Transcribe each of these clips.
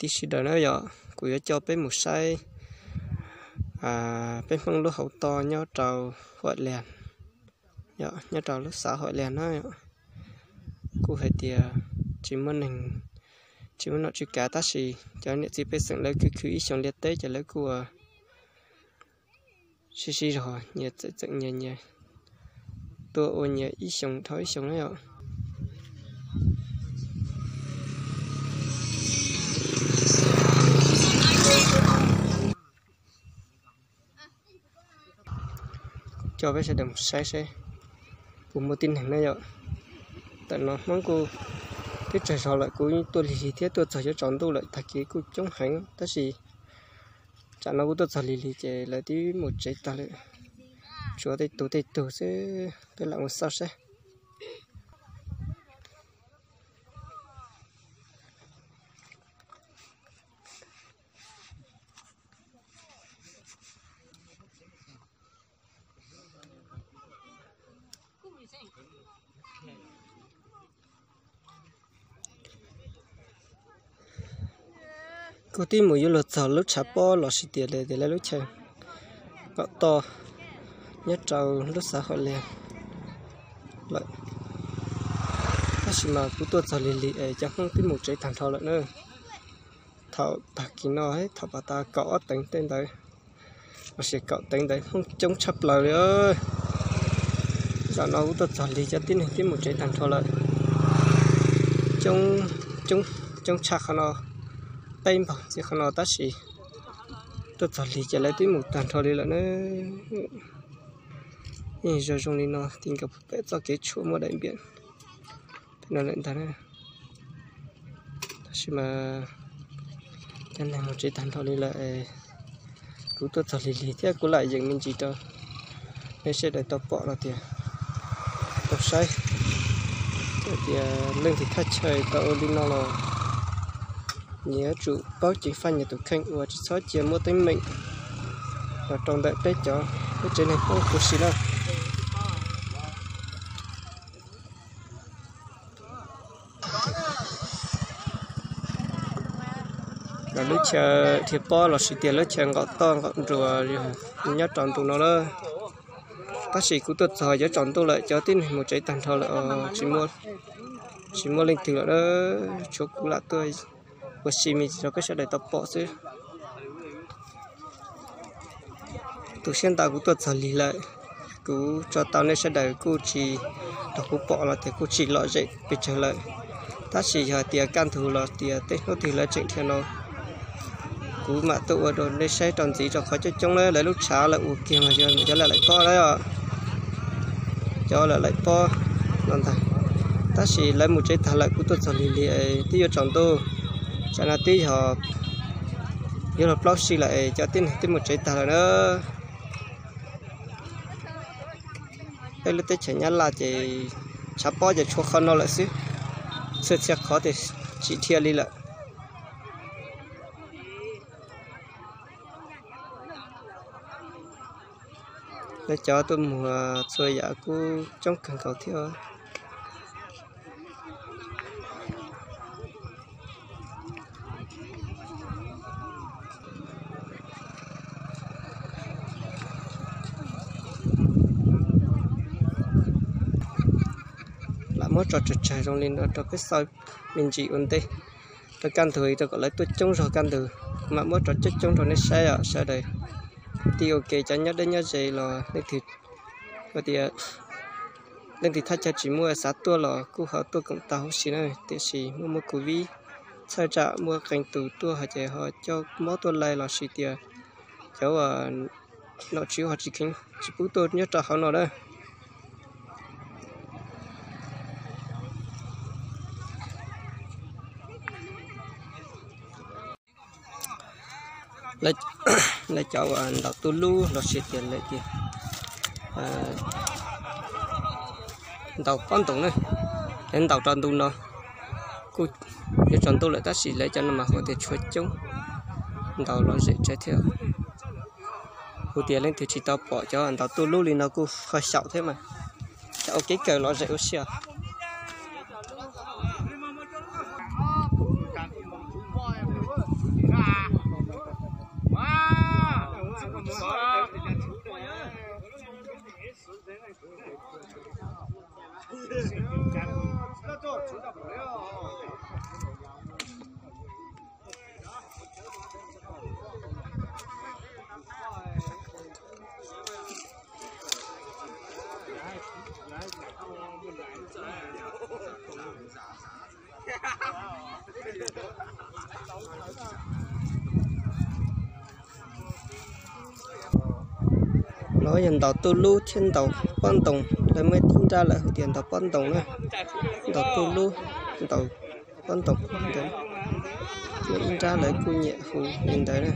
Tib sawv daws na yom, kuv yuav coj peb mus saib peb Hmoob lub hauv toj nyob rau Huam Liag, nyob rau lub xav Huam Liag na. Kuj hais tias tsis muaj neeg, tsis muaj nom tswv kav tab sis cov niam txiv pej xeem lawv khwv khwv ib xyoos liaj teb ces lawv kuj sib sib zog nyias txawm txeem nyias, nyias tuaj ua nyias ib xyoos dhau ib xyoos na yom. Coj peb sawv daws mus saib seb puas muaj tib neeg na yom. Tam no Hmoob kuj twb tsawg zog lawm, kuv tuaj lig lig thiab tuaj txog yuav tsaus ntuj lawm, tag kis kuj coob heev tab sis tsam no kuv tuaj txog lig lig ces lawv twb mus tsev tag lawm, tshuav tej tug tej tug xwb, peb lam mus xauj saib. Kuv twb mus yuav luag txog lub tshav pob los sis tias lawv lub chaw kom toj nyob rau lub xav Huam Liag lawm, tab sis mas kuv tuaj txog lig lig es cov Hmoob twb mus tsev tag nrho lawm na. Thaum tag kis no thaum pas tas kaum ob teev tej ntawd los sis kaum teev ntawd Hmoob coob tshaj plaws li. Zaum no kuv tuaj txog lig cov tib neeg twb mus tsev tag nrho lawm, coob tshaj qhov no, peb npaug ntxiv qhov no tab sis tuaj txog lig ces lawv twb mus tag nrho li lawm na. Yeej zoo zoo li no ti nkaus pem txoj kev tshuam muaj daim npiam pem no lawm ntag na. Tab sis mas cov neeg mus tsev tag nrho li lawm, kuv tuaj txog lig lig thiab kuv lam yeem me ntsis rau nej sawv daws tau pom los tias tau saib tias leej twg thaj chaw tau ua li no los nyias yuav tsum paub ceev faj nyias tus kheej uas tsis txhob cia muaj teeb meem los rau ntawm peb cov lub tsev neeg Hmoob huv si na. Lub chaw dhia pob los sis tias lub chaw nqaum toj nqaum nruas nyob rau ntu no lawm. Tab sis kuv tuaj txog yuav tsaus ntuj lawm, cov tib neeg mus tsev tag nrho lawm, tsis muaj leej twg lawm, tshuav kuv lam tuaj ua si me ntsis rau peb sawv daws tau pom xwb. Tu siab ntau kuv tuaj txog lig lawm, kuv tso tau nej sawv daws kuj tsis, thaum kuv pom los tias kuj tsis lom zem pes tsawg lawm. Tab sis yog tias kaj ntug los tias tej hnub twg lawv tseem dhia no, kuv mam tuaj ua rau nej saib rau ntxiv rau qhov coob coob lawv lub tshav lawv ua kiag mas yog cov lawv laim pob lawm, cov lawv laim pob no ntag. Tab sis lawv mus tsev tag lawm kuv tuaj txog lig lig twb yuav tsaus ntuj, tsam no twb yog yuav luag plaub sij lawm es cov tib neeg twb mus tsev tag lawm na. Peb lub teb chaws Nyab Laj ces tshav pob ces tshuav qhov no lawm xwb, txhua txhia qhov ces tsis dhia li lawm. Lawv cov tuaj muag txhua yam kuj coob kawg nkaus thiab. Lam muab tso tsawg tsawg zoo li no rau peb xauj me ntsis ua ntej, rau kaj ntug rau kom lawv tuaj coob zog kaj ntug, mam muab tso coob coob rau nej saib os sawv daws. Kwv tij ua ke cov nyob deb nyob ze los leej twg, ua tias leej twg thaj chaw tsis muaj xav tuaj los kuj ho tuaj koom tau huv si na, tiam sis muaj muaj covid txhawj tsam muaj qee tus tuaj ho ces ho coj mob tuaj laij los sis tias cov nom tswv ho tsis kheev tsis pub tuaj nyob rau hauv no na. Lawv cov uas ntaus tuj lub los sis tias lawv tias ntaus pob ntoos na, lawv ntaus rau ntu no kuj yuav tsaus ntuj lawm tab sis lawv cov no mas hu tias tshuav coob, ntaus lom zem tsawv thiab. Hu tias leej twg tsis tau pom cov ntaus tuj lub li no kuj ho xyaum thiab mas, cov ua kev kawm lom zem ua si os. Los yog ntaus tuj lub thiab ntaus pob ntoos, lawv muaj ib nrab lawv hu tias ntaus pob ntoos na, ntaus tuj lub, ntaus pob ntoos ntawd. Muaj ib nrab lawv kuj nyiam hu li ntawd na.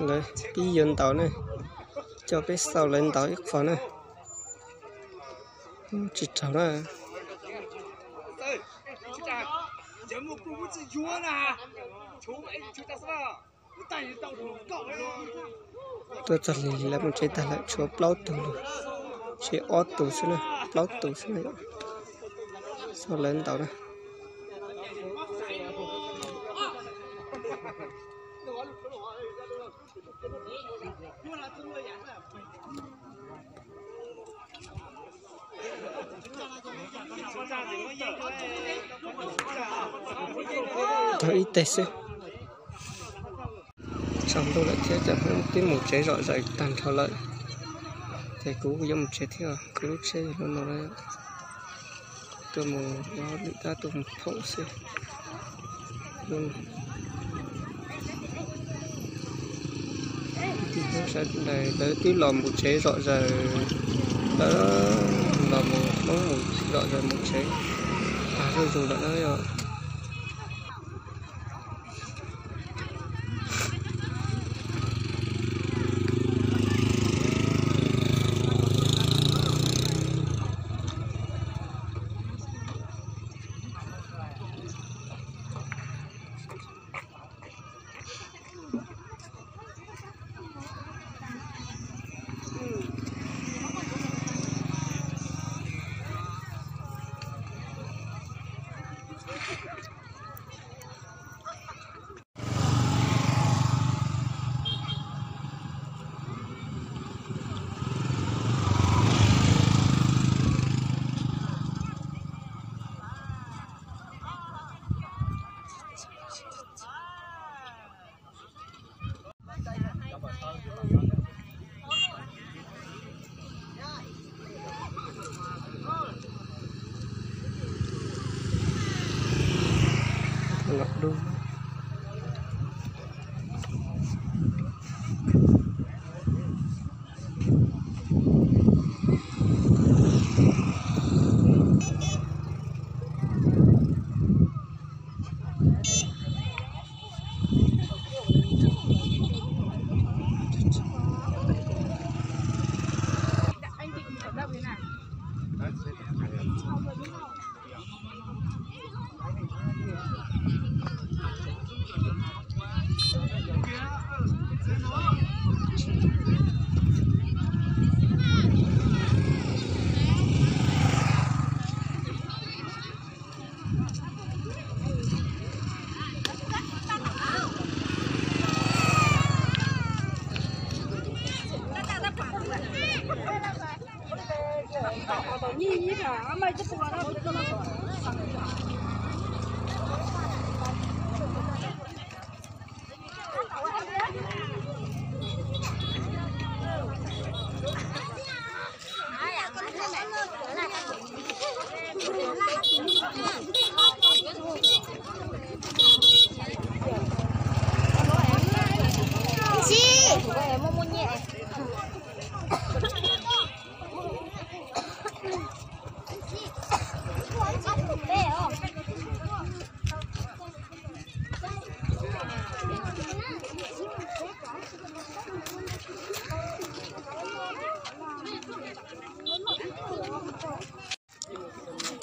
Lawv pib yuav ntaus na, coj peb xauj lawv ntaus ib qho na. Tsis raug na. Tuaj txog li lawv mus tsev tag lawm, tshuav plaub tug, tshuav ob tug xwb na, plaub tug xwb na. Xauj lawv ntaus na. Tau ib teg xwb. Tsaus ntuj lawm thiab, cov Hmoob twb mus tsev zom zaws tag nrho lawm, ces kuv yuav mus tsev thiab. Kuv lub tsheb yog lub no, tuaj mus ob lwm tab tuaj mus phoom xwb. Lub no, lawv twb los mus tsev zom zaws, lawv los mus Hmoob mus zom zaws mus tsev tag zuj zus lawm na yom.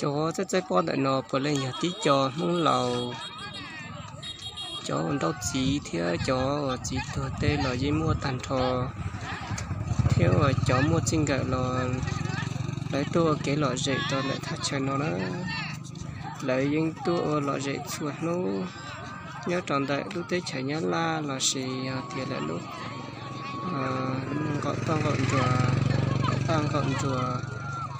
Cov txaij txaij pob ntawm no puav leej yog tib co Hmoob laus, cov uas nrauj txiv thiab cov uas txiv tuag tej los yeej muaj tag nrho, thiab uas cov muaj txij nkawm los lawv tuaj ua kev lom zem rau ntawm thaj chaw no na. Lawv yeej tuaj ua lom zem txhua hnub nyob rau ntawm lub teb chaws Nyab Laj los sis yog tias lawv lub nqaum toj nqaum nruas, nqaum toj nqaum nruas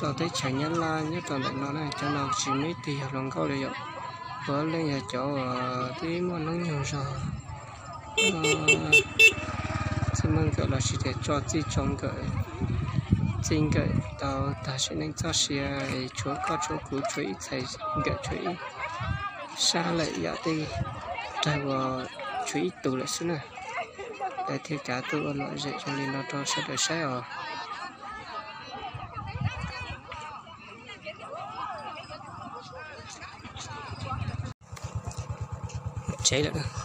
rau teb chaws Nyab Laj nyob rau ntawm no na. Cov no tsis muaj ib tug yog hluas nkauj li yom, puav leej yog cov uas twb muaj hnub nyoog zog, tsis muaj nkawm los sis tias tso txij tso nkawm, txij nkawm tau tag sim neej txoj sia, tshuav koj tshuav kuv tshuav ib txhais nkawm tshuav ib sab lawm yam tej rawg uas tshuav ib tug lawm xwb na. Lawv thiaj kav tuaj ua lom zem zoo li no rau sawv daws saib os. Tsev lawm.